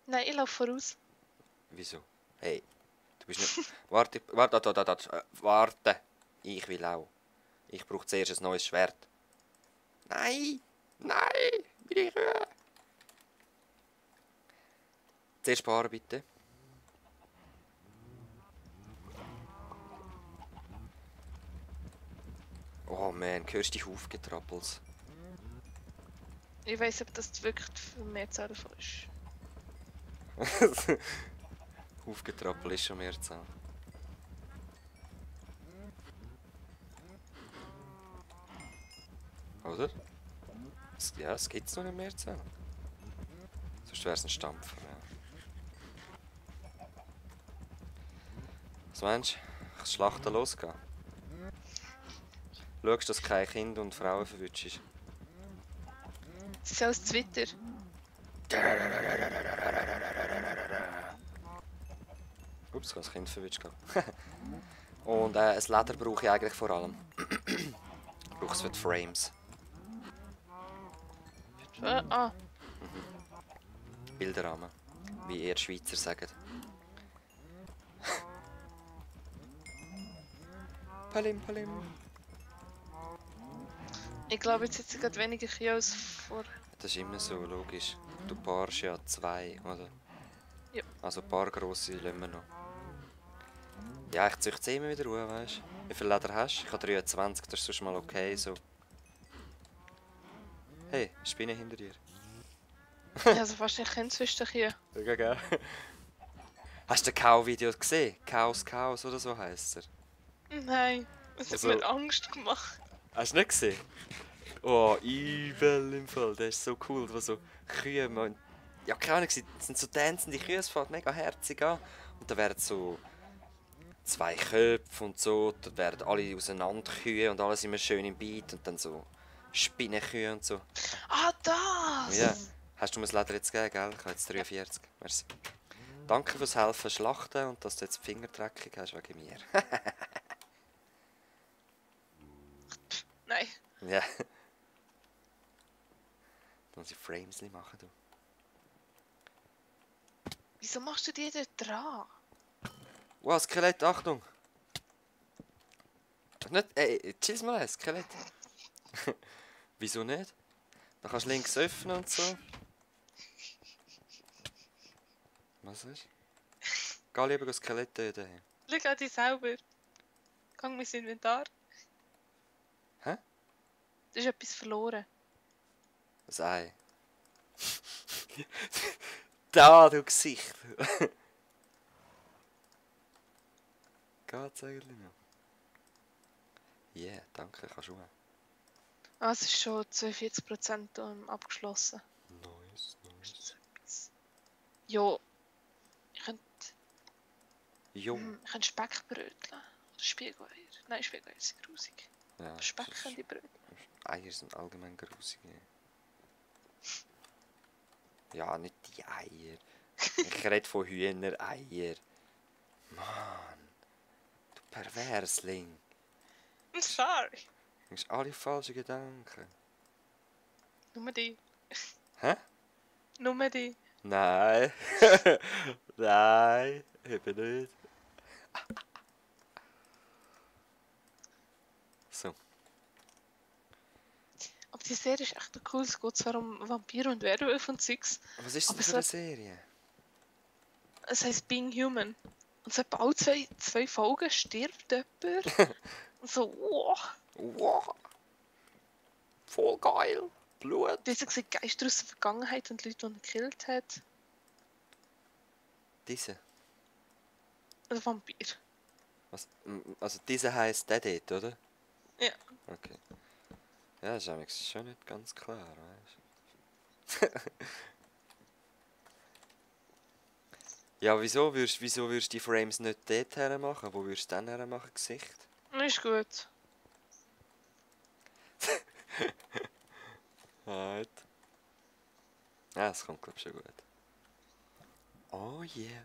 Nein, ich laufe voraus. Wieso? Hey, du bist nicht... Warte, warte. Ich will auch. Ich brauche zuerst ein neues Schwert. Nein! Nein! Meine Kühe! Zuerst sparen, bitte. Oh man, hörst du die Hufgetrappels? Ich weiss, ob das wirklich für Mehrzahl davon ist. Hufgetrappel ist schon Mehrzahl. Oder? Ja, es gibt noch eine Mehrzahl. Sonst wäre es ein Stampfer. Ja. Was meinst du? Kann das Schlachten losgehen? Schaust, dass keine Kinder und Frauen verwutschst? Das ist alles Twitter. Ups, ich habe das Kind verwünscht. Und das Leder brauche ich eigentlich vor allem. Ich brauche es für die Frames. Ah, Bilderrahmen. Wie ihr Schweizer sagt. Palim, palim. ich glaube, jetzt hat sie gerade weniger Kühe als vor. Das ist immer so, logisch. Du paarst ja 2, oder? Ja. Also ein paar grosse lassen wir noch. Ja, ich züchte sie immer wieder ruhe, weißt du? Wie viel Leder hast du? Ich habe 23, das ist sonst mal okay so. Hey, Spinne hinter dir. Also fast nicht Kind zwischen den Kühen. Ja. Hast du das Cow-Video gesehen? Chaos oder so heisst er. Nein, das hat Also- mir Angst gemacht. Hast du nicht gesehen? Oh, übel im Fall. Das ist so cool, wo so Kühe, man... Ja, keine Ahnung, es sind so tanzende Kühe, es fällt mega herzig an. Und da werden so 2 Köpfe und so, da werden alle auseinander Kühe und alles immer schön im Beat und dann so Spinnenkühe und so. Ah, das! Ja, hast du mir das Leder jetzt gegeben, gell? Ich habe jetzt 43. Merci. Danke fürs Helfen schlachten und dass du jetzt die Finger dreckig hast wegen mir. Nein. Ja. Dann muss ich Frames machen, du. Wieso machst du die dort dran? Wow, Skelett, Achtung! Nicht, ey, chill's mal ein, Skelett. Wieso nicht? Dann kannst du links öffnen und so. Was ist? Geh lieber das Skelett töten. Schau an dich selber. Gang mein Inventar. Hä? Da ist etwas verloren. Das Ei. Da, du Gesicht! Geht's eigentlich noch? Yeah, danke, kannst du auch. Ah, es ist schon 42% abgeschlossen. Nice. Jo. Ich könnte Jo. ich könnte Speck bröteln. Oder Spiegeleier. Nein, Spiegeleier sind grusig. Ja, Aber Speck könnte ich bröteln. Eier sind allgemein grusig. Ja, nicht die Eier. Ich rede von Hühnereier. Mann, du Perversling. Sorry. Du hast alle falschen Gedanken. Nur die. Hä? Nur die. Nein. Nein, eben nicht. So. Aber die Serie ist echt cool. Es geht zwar um Vampire und Werwölfe und Zeugs. Was ist Aber das für eine Serie? Es heisst Being Human. Und so etwa alle zwei Folgen stirbt jemand. Und so, wow. Wow. Voll geil. Blut. Diese sieht Geister aus der Vergangenheit und Leute, die er gekillt hat. Diese. Also Vampir. Was? Also diese heisst der dort, oder? Ja. Okay. Ja, das ist eigentlich schon nicht ganz klar, weißt du? Ja, wieso würdest du die Frames nicht dort her machen? Wo würdest du dann her machen? Gesicht? Ist gut. Right. Ja, das kommt glaube ich schon gut. Oh yeah.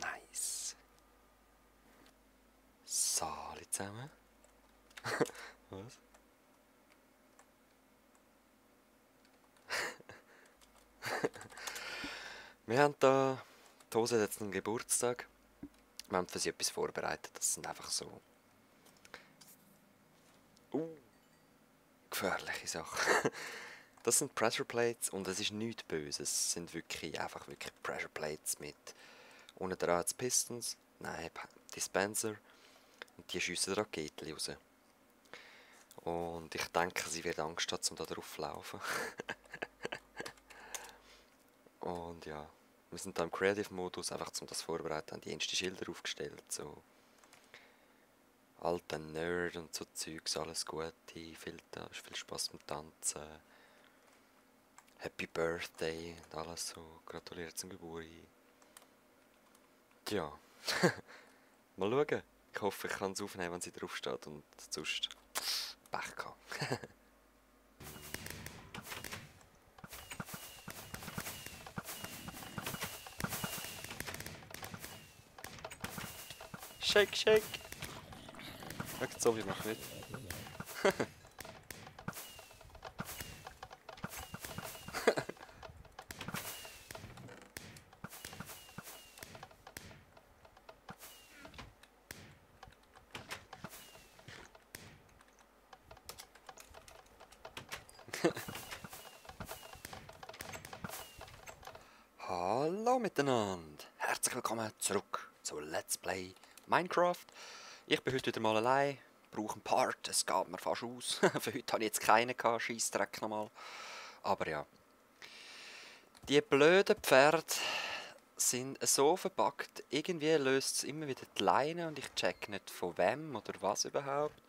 Nice. zusammen. Was? Wir haben da... Die Hose hat jetzt einen Geburtstag. Wir haben für sie etwas vorbereitet. Das sind einfach so... gefährliche Sachen. Das sind Pressure Plates und es ist nichts Böses. Es sind einfach wirklich Pressure Plates mit... Unten dran hat es Pistons. Nein, Dispenser. Und die schiessen Raketen raus. Und ich denke, sie wird Angst haben, um da drauf zu laufen. Und ja, wir sind da im Creative-Modus, einfach um das vorbereiten, haben die ersten Schilder aufgestellt, so alter Nerd und so Zeugs, alles Gute, viel Spaß beim Tanzen, Happy Birthday und alles so, gratuliert zum Geburtstag. Tja, mal schauen. Ich hoffe, ich kann es aufnehmen, wenn sie drauf steht und sonst Pech gehabt. Shake, shake! Schaut so, wie macht mit. Hallo miteinander! Herzlich willkommen zurück zu Let's Play Minecraft. Ich bin heute wieder mal allein, brauche einen Part, es geht mir fast aus. Für heute habe ich jetzt keinen gehabt, Scheissdreck nochmal. Aber ja. Die blöden Pferde sind so verpackt, irgendwie löst es immer wieder die Leine und ich check nicht von wem oder was überhaupt.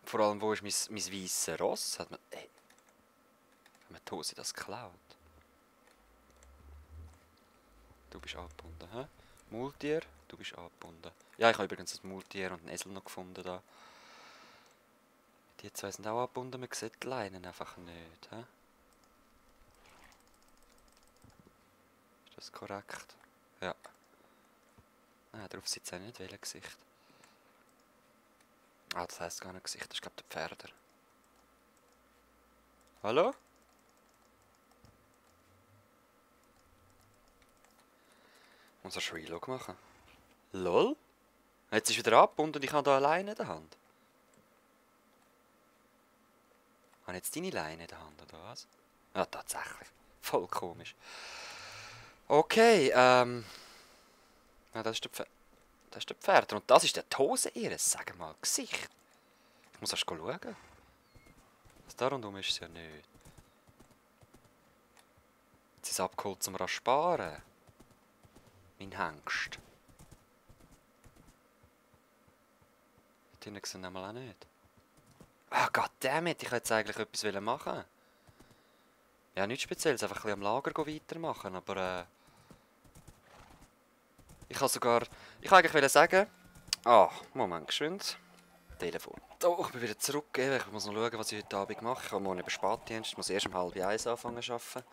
Vor allem, wo ist mein weisses Ross? Hat man die Hose das geklaut? Du bist angebunden, hä? Multier, du bist angebunden. Ja, ich habe übrigens ein Multier und einen Esel noch gefunden da. Die zwei sind auch angebunden, man sieht die Leinen einfach nicht, hä? Ist das korrekt? Ja. Nein, darauf sitzt auch nicht welches Gesicht. Ah, das heisst gar nicht Gesicht, das ist glaube ich der Pferder. Hallo? Ich muss ein Reload machen. LOL? Jetzt ist wieder abgebunden und ich habe da eine Leine in der Hand. Habe ich jetzt deine Leine in der Hand, oder was? Ja, tatsächlich. Voll komisch. Okay, ja, das ist der Pferd. Und das ist der Hose ihres, sag mal, Gesicht. Ich muss erst schauen. Was da rundum ist es ja nicht. Jetzt ist es abgeholt zum Rasparen. Mein Hengst. Die hinten sehen einmal auch nicht. Ah, goddammit, ich wollte jetzt eigentlich etwas machen. Ja, nichts Spezielles, einfach ein bisschen am Lager weitermachen, aber ich wollte eigentlich sagen... Ah, Moment, geschwind. Telefon. Oh, ich bin wieder zurück. Ich muss noch schauen, was ich heute Abend mache. Ich habe morgen einen Spätdienst. Ich muss erst um 12:30 anfangen zu arbeiten.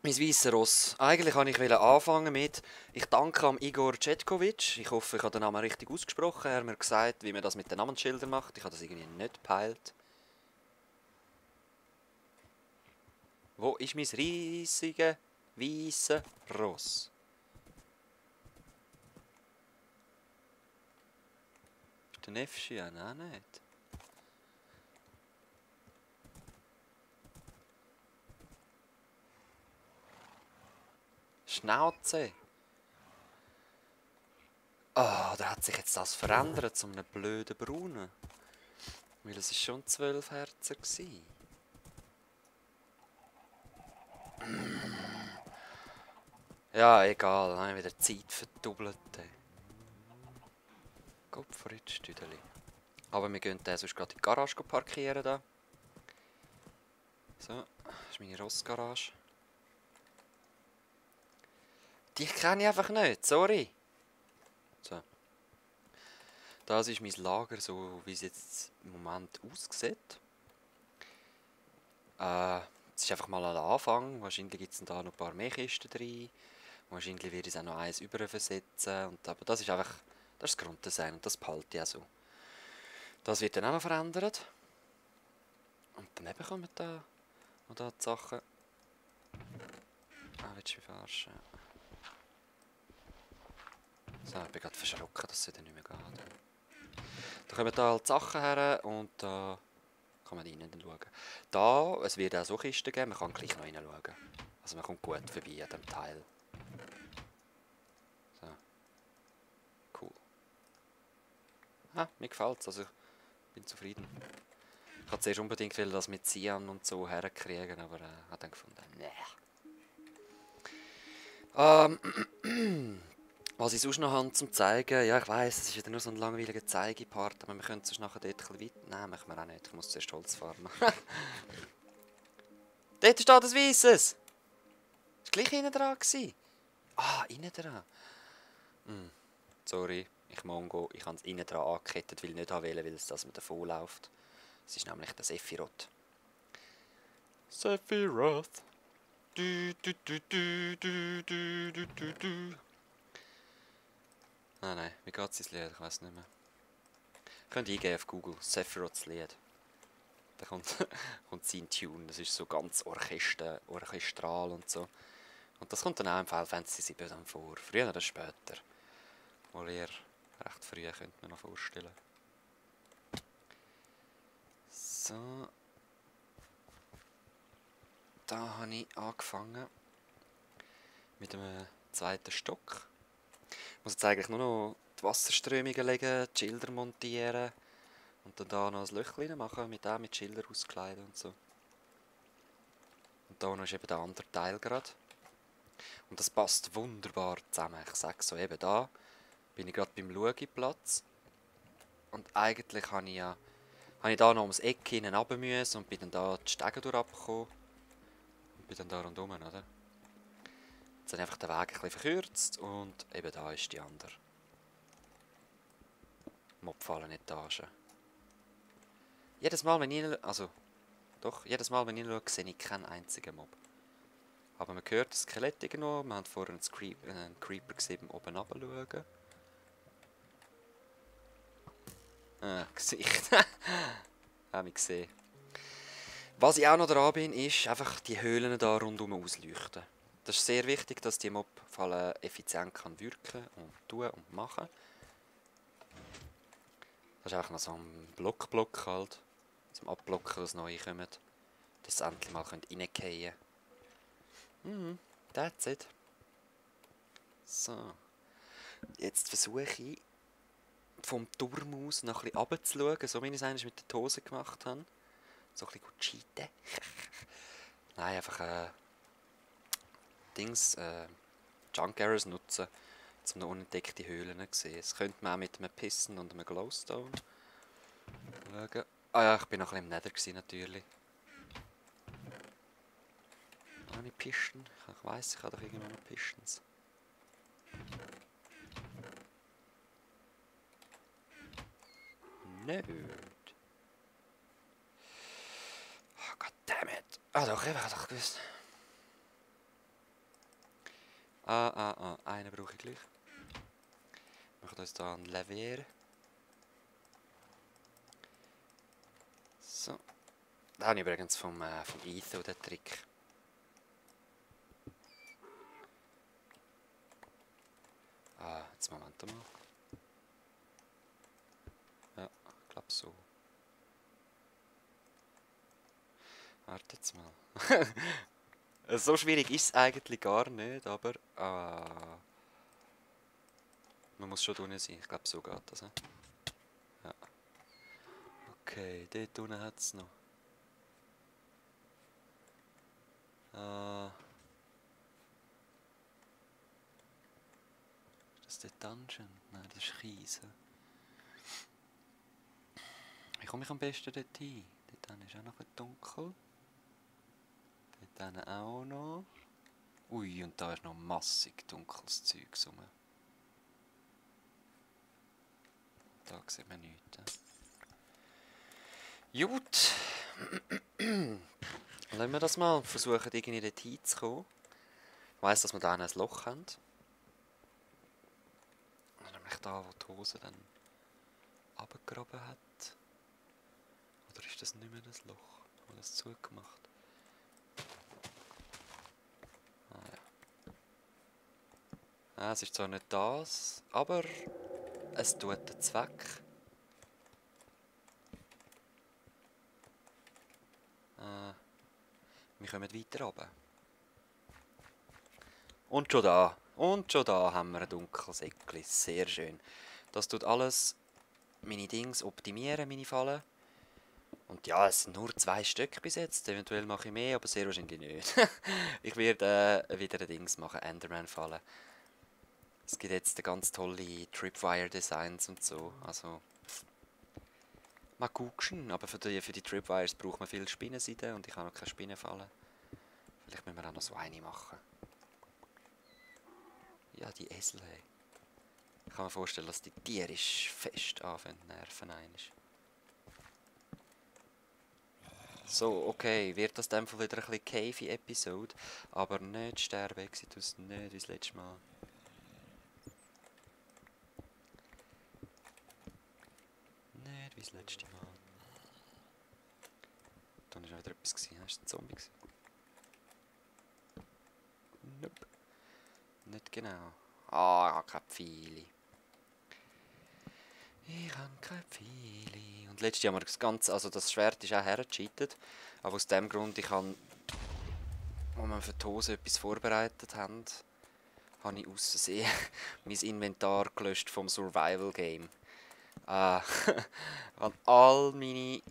Mein weisses Ross. Eigentlich wollte ich anfangen mit «Ich danke am Igor Cetkovic». Ich hoffe, ich habe den Namen richtig ausgesprochen. Er hat mir gesagt, wie man das mit den Namensschildern macht. Ich habe das irgendwie nicht gepeilt. Wo ist mein riesiges, weisses Ross? Ist der Nefschi? Ja, nein, nicht. Schnauze. Ah, da hat sich jetzt das verändert zu einem blöden Braunen. Weil es ist schon 12 Herzen gsi. Ja, egal, dann habe ich wieder Zeit verdoppelt. Gottfried Stüdeli. Aber wir gehen sonst gerade in die Garage parkieren da. So, das ist meine Rossgarage. Die kenne ich einfach nicht, sorry. So. Das ist mein Lager, so wie es jetzt im Moment aussieht. Es ist einfach mal ein Anfang. Wahrscheinlich gibt es da noch ein paar mehr Kisten drin. Wahrscheinlich werde ich es auch noch eins überversetzen. Aber das ist einfach das Grunddesign und das behalte ich auch so. Das wird dann auch noch verändert. Und daneben kommen da noch da die Sachen. Ah, willst du mich verarschen? So, ich bin gerade verschrocken, dass es dann nicht mehr geht. Da kommen da halt die Sachen her und da kann man rein schauen. Da, es wird auch so Kisten geben, man kann gleich noch reinschauen. Also man kommt gut vorbei an diesem Teil. So. Cool. Ah, mir gefällt es, also ich bin zufrieden. Ich wollte zuerst unbedingt das mit Cyan und so herkriegen, aber habe dann gefunden, nee. Was ich sonst noch habe zum zeigen, ja ich weiss, es ist wieder nur so ein langweiliger Zeigepart, aber wir können es nachher dort ein bisschen weit... Nein, machen wir auch nicht, ich muss zuerst Holz farmen. Dort steht das Weisses! Ist gleich innen dran gewesen. Ah, innen dran. Sorry, ich Mongo, ich habe es innen dran angekettet, weil ich nicht wollte, weil es das mit davon läuft. Es ist nämlich der Sephiroth. Sephiroth. Du, du, du, du, du, du, du, du, du. Nein, wie geht sein Lied? Ich weiß nicht mehr. Könnt ihr eingeben auf Google, Sephiroths Lied. Da kommt sein Tune, das ist so ganz orchestral und so. Und das kommt dann auch im Final Fantasy 7 dann vor. Früher oder später. Mal eher recht früh, könnte man noch vorstellen. So. Da habe ich angefangen. Mit einem zweiten Stock. Ich muss jetzt eigentlich nur noch die Wasserströmungen legen, die Schilder montieren. Und dann da noch ein Löchchen machen, mit Schilder auskleiden und so. Und da noch ist eben der andere Teil gerade. Und das passt wunderbar zusammen. Ich sage so, eben da bin ich gerade beim Schauiplatz. Und eigentlich habe ich da noch ums Eck hinten runter müssen und bin dann da die Stege durchgekommen. Und bin dann da rundherum, oder? Jetzt habe ich einfach den Weg ein bisschen verkürzt und eben da ist die andere Mobfallenetage. Jedes Mal, wenn ich schaue, sehe ich keinen einzigen Mob. Aber man hört das Skelett irgendwo, wir haben vorhin einen Creeper gesehen, oben runter schauen. Gesicht. Habe ich gesehen. Was ich auch noch dran bin, ist einfach die Höhlen da rundum ausleuchten. Das ist sehr wichtig, dass die Mobfalle effizient kann wirken und tun und machen. Das ist einfach noch so ein Block halt. Zum Abblocken, dass neue kommen. Dass sie endlich mal reingehen können. That's it. So. Jetzt versuche ich vom Turm aus noch ein bisschen runterzuschauen, so wie ich es eigentlich mit der Hose gemacht habe. So ein bisschen gut cheaten. Nein, einfach Junk Arrows nutzen, um noch unentdeckte Höhlen zu sehen. Das könnte man auch mit einem Piston und einem Glowstone schauen. Ah ja, ich bin noch ein bisschen im Nether gewesen, natürlich. Habe ich Pisten? Ich weiss, ich habe doch irgendwo noch Pistons. Nicht. Oh, goddammit. Ah doch, ich habe doch gewusst. Einen brauche ich gleich. Wir machen uns hier ein Levier. So. Da habe ich übrigens vom Etho den Trick. Jetzt Moment mal. Ja, ich glaube so. Warte jetzt mal. So schwierig ist es eigentlich gar nicht, aber man muss schon drinnen sein. Ich glaube, so geht das. Ja. Okay, dort unten hat es noch. Ist das der Dungeon? Nein, das ist Kies. Wie komme ich am besten dort hin? Dort ist auch noch ein dunkel. Dort auch noch. Ui, und da ist noch massig dunkles Zeug rum. Da sieht man nichts. Gut. Lassen wir das mal. Versuchen irgendwie dort hinzukommen. Ich weiss, dass wir da ein Loch haben. Nämlich da, wo die Hose dann abgegraben hat. Oder ist das nicht mehr das Loch? Haben wir das zugemacht? Ah ja. Ah, es ist zwar nicht das, aber es tut den Zweck. Wir kommen weiter runter. Und schon da. Und schon da haben wir ein dunkles Eckli. Sehr schön. Das tut alles meine Dings optimieren, meine Fallen. Und ja, es sind nur 2 Stück bis jetzt. Eventuell mache ich mehr, aber sehr wahrscheinlich nicht. Ich werde wieder ein Dings machen, Enderman-Fallen. Es gibt jetzt ganz tolle Tripwire-Designs und so. Also, mal gucken. Aber für die Tripwires braucht man viel Spinnenseide und ich habe noch keine Spinnenfallen. Vielleicht müssen wir auch noch so eine machen. Ja, die Esel. Hey. Ich kann mir vorstellen, dass die tierisch fest anfangen zu nerven. So, okay, wird das dann wieder ein bisschen cavey Episode, aber nicht sterben, ich tue es nicht wie das letzte Mal. Nicht wie das letzte Mal. Da war schon wieder etwas, hast du ein Zombie gesehen? Nope. Nicht genau. Ah, ich habe keine Pfeile. Ich habe keine Pfeile. Und letztes Jahr haben wir das Ganze, also das Schwert ist auch hergecheatet. Aber aus dem Grund, ich habe, als wir für die Hose etwas vorbereitet haben, habe ich aus Versehen mein Inventar gelöscht vom Survival Game. Ich habe all meine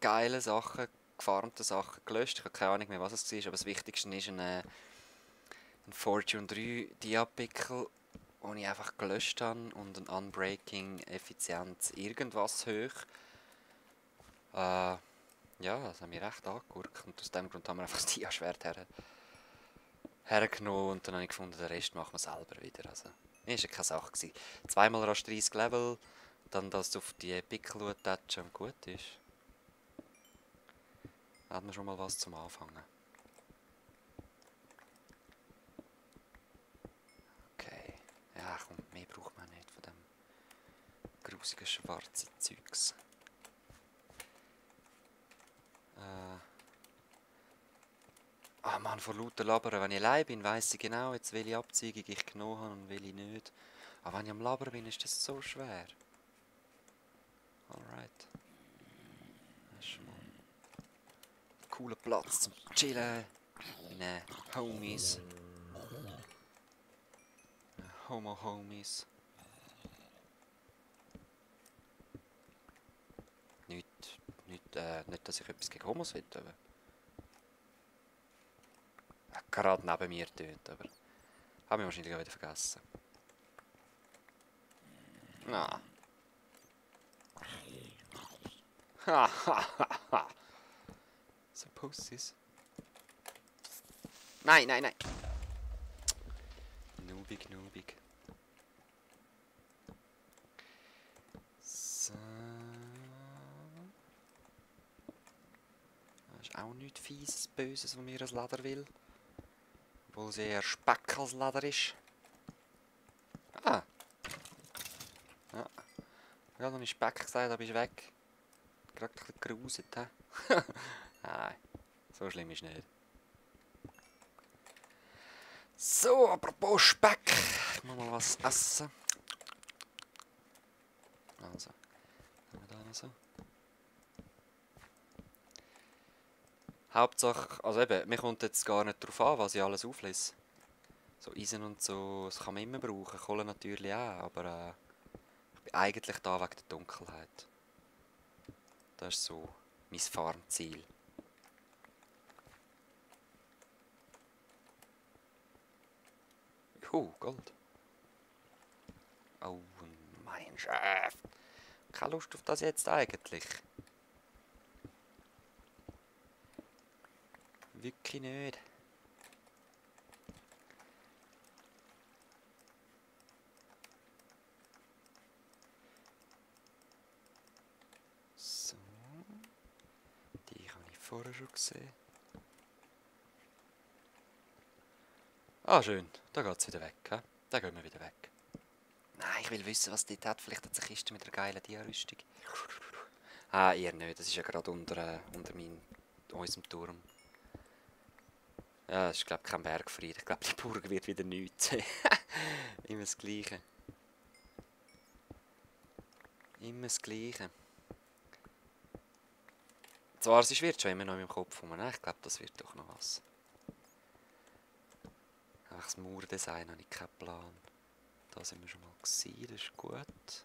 geilen Sachen, gefarmten Sachen gelöscht. Ich habe keine Ahnung mehr, was es war, aber das Wichtigste ist ein Fortune 3 Diapickel, den ich einfach gelöscht habe, und ein Unbreaking Effizienz irgendwas hoch. Ja, das hat mich recht angeguckt und aus dem Grund haben wir einfach das Dia-Schwert hergenommen und dann habe ich gefunden, den Rest machen wir selber wieder. Also, das war ja keine Sache gewesen. Zweimal rasch 30 Level, dann das auf die Pickel attachen und gut ist. Da hat man schon mal was zum Anfangen. Okay. Ja, komm, mehr braucht man nicht von dem grusigen schwarzen Zeugs. Ah Mann, vor lauter Labern. Wenn ich allein bin, weiss ich genau, jetzt welche Abzweigung ich genommen habe und welche nicht. Aber wenn ich am Labern bin, ist das so schwer. Alright. Das ist schon mal ein cooler Platz zum Chillen. Meine Homies. Homo-Homies. Nicht, dass ich etwas gegen Homos will, aber... Gerade neben mir tönt, aber... Habe ich wahrscheinlich auch wieder vergessen. Ah. Ha ha ha ha. So Pussies. Nein, nein, nein. Noobig, noobig. So. Das ist auch nichts Fieses, Böses, was mir als Leder will. Obwohl es eher Speck als Leder ist. Ah. Ja. Ich habe noch nicht Speck gesagt, aber ist weg. Gerade ein bisschen geruset, hä? Nein, so schlimm ist es nicht. So, apropos Speck. Ich muss mal was essen. Also, haben wir da noch so. Hauptsache, also eben, mir kommt jetzt gar nicht darauf an, was ich alles auflese. So Eisen und so, das kann man immer brauchen, Kohle natürlich auch, aber ich bin eigentlich da wegen der Dunkelheit. Das ist so mein Farmziel. Gold. Oh, mein Chef. Keine Lust auf das jetzt eigentlich. Wirklich nicht. So. Die habe ich vorher schon gesehen. Ah, schön. Da geht's wieder weg, hä? Da gehen wir wieder weg. Nein, ich will wissen, was dort hat. Vielleicht hat es eine Kiste mit einer geilen Dia-Rüstung. Ah, ihr nicht. Das ist ja gerade unter unserem Turm. Ja, das ist, glaube ich, kein Bergfried. Ich glaube, die Burg wird wieder nichts. Immer das Gleiche. Immer das Gleiche. Zwar, es wird schon immer noch in meinem Kopf rum. Nein, ich glaube, das wird doch noch was. Einfach das Mauerdesign habe ich keinen Plan. Da sind wir schon mal gewesen, das ist gut.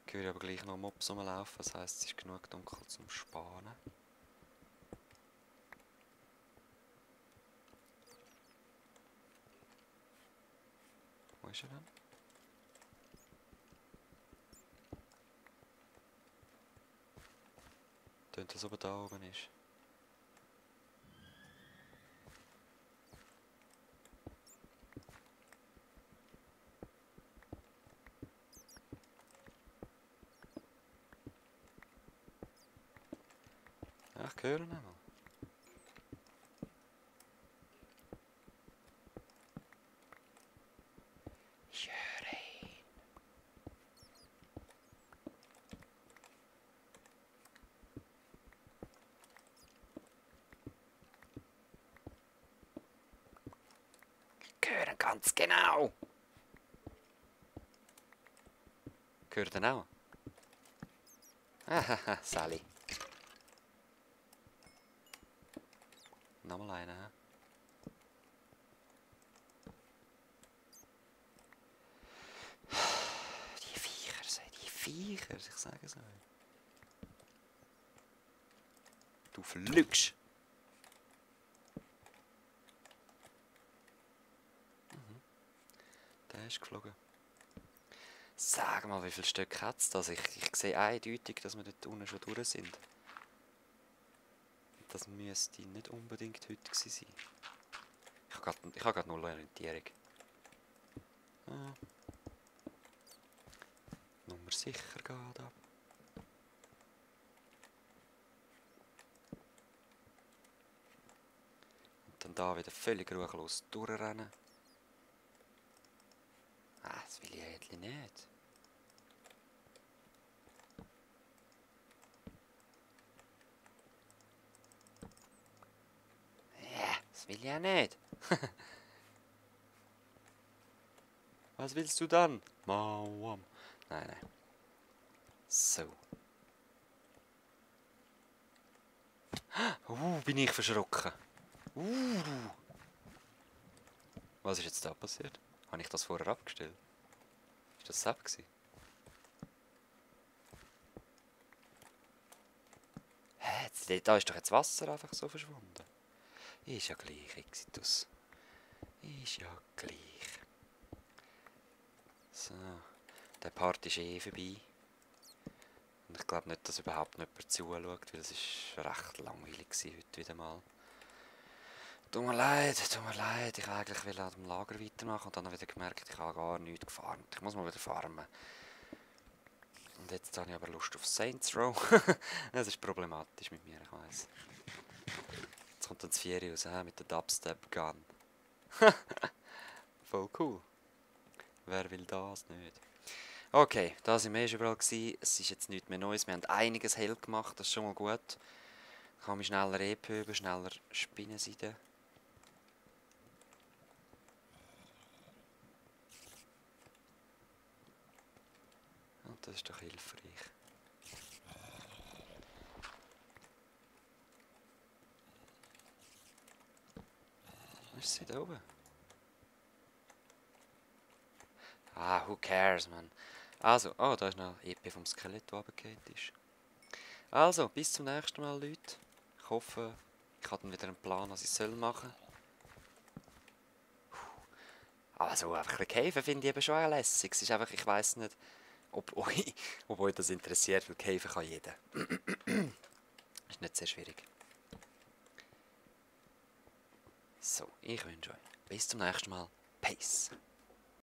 Ich höre aber gleich noch Mobs rumlaufen, das heisst, es ist genug dunkel zum Spanen. Wo ist er denn? Tönt das, ob er da oben ist? Ja, ich höre ihn einmal. Ich höre ihn. Ich höre ihn ganz genau. Hört ihr ihn auch? Hahaha, Sally. Nochmal einen, hä? Die Viecher, ich sage es euch. Du verlügst! Der ist geflogen. Sag mal, wie viele Stück hat es das? Ich sehe eindeutig, dass wir dort unten schon durch sind. Das müsste nicht unbedingt heute gewesen sein. Ich habe gerade null Orientierung. Ah. Nummer sicher geht ab. Und dann da wieder völlig ruchlos durchrennen. Ah, das will ich eigentlich nicht. Ja, das will ich auch nicht. Was willst du dann? Mauam. Nein. So. Bin ich verschrocken. Was ist jetzt da passiert? Habe ich das vorher abgestellt? Ist das Sepp gewesen? Hä? Da ist doch jetzt Wasser einfach so verschwunden. Ist ja gleich, Exitus. Ist ja gleich. So. Der Part ist eh vorbei. Und ich glaube nicht, dass überhaupt jemand zuschaut, weil es ist recht langweilig heute wieder mal. Tut mir leid. Ich wollte eigentlich an dem Lager weitermachen und dann habe ich wieder gemerkt, ich habe gar nichts gefarmt. Ich muss mal wieder farmen. Und jetzt habe ich aber Lust auf Saints Row. Das ist problematisch mit mir, ich weiss. Jetzt kommt dann das 4 raus, mit der Dubstep Gun. Voll cool. Wer will das nicht? Okay, da sind wir schon überall gewesen. Es ist jetzt nichts mehr Neues. Wir haben einiges hell gemacht, das ist schon mal gut. Ich kann mich schneller repöben, schneller Spinnenseide. Und das ist doch hilfreich. Was ist sie da oben? Ah, who cares, man. Also, oh, da ist noch EP vom Skelett, das runtergefallen ist. Also, bis zum nächsten Mal, Leute. Ich hoffe, ich habe dann wieder einen Plan, was ich machen soll. Also, einfach ein Käfer finde ich eben schon auch lässig. Es ist einfach, ich weiss nicht, ob euch das interessiert, weil Käfer kann jeder. Ist nicht sehr schwierig. So, ich wünsche euch bis zum nächsten Mal. Peace.